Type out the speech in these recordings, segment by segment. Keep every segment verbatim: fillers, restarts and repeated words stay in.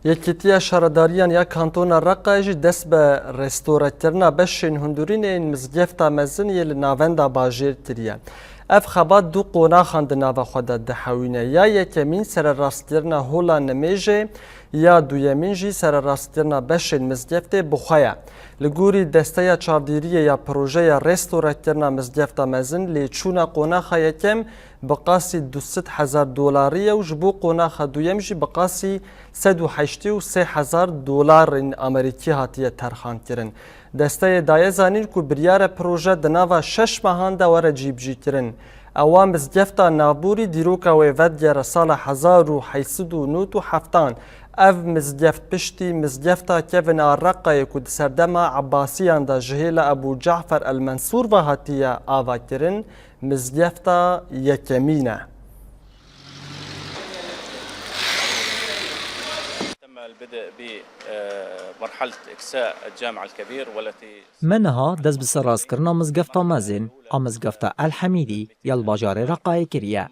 Yekîtiya Şaredariyan ya Kantona Reqayê jî dest bi restorekirina beşên hundirînê yên Mizgefta Mezin yê li navenda bajêr kiriye. Ev xebat du qonaxan di nava xwe de dihewîne. Ya yekemîn sererastkirina hola nimêjê, ya duyemîn jî sererastkirina beşên mizgeftê bi xwe ye. Li gorî desteya çavdîriyê ya projeya restorekirina Mizgefta Mezin, lêçûna qonaxa yekem bi qasî du sed hezar dolarî ye û ji bo qonaxa duyem jî bi qasî sed û heştê û sê hezar dolarên Amerîkî hatiye terxankirin. Desteyê daye zanîn ku biryar e proje di nava şeş mehan de were cîbicîkirin. Ewa mizgefta navborî dîroka wê vedigere sala hezar û heyt sed û nod û heftan. Ev mizgeft piştî mizgefta kevin a Reqayê ku di serdema Ebbasiyan de ji hêla Ebû Cafer el Mensûr ve hatiye avakirin, mizgefta yekemîn e. تم البدء بمرحلة إكساء الجامع الكبير والتي Me niha dest bi serrastkirina mizgefta mezin a mizgefta El Hemîdî ya li bajarê Reqayê kiriye.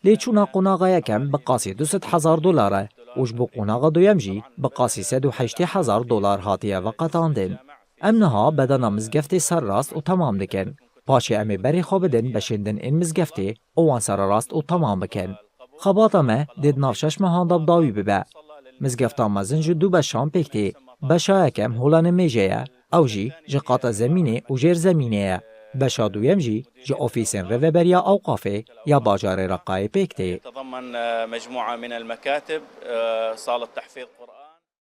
Lêçûna qonaxa yekem bi qasî du sed hezar dolar e û ji bo qonaxa duyem jî bi qasî sed û heştê hezar dolar hatiye veqetandin. Em niha bedena mizgeftê serrast û temam dikin. Paşê em ê berê xwe bidin beşên din ên mizgeftê û wan sererast û temam bikin. Xebata me dê di nav şeş mehan de bi dawî bibe. Mizgefta mezin ji du beşan pêk tê. Beşa yekem hola nimêjê ye. Ew jî ji qata zemînê û jêr zemînê ye. Beşa duyem jî ji ofîsên Rêveberiya Ewqafê ya bajarê Reqayê pêk tê. يتضمن مجموعة من المكاتب، صالة تحفيظ قرآن.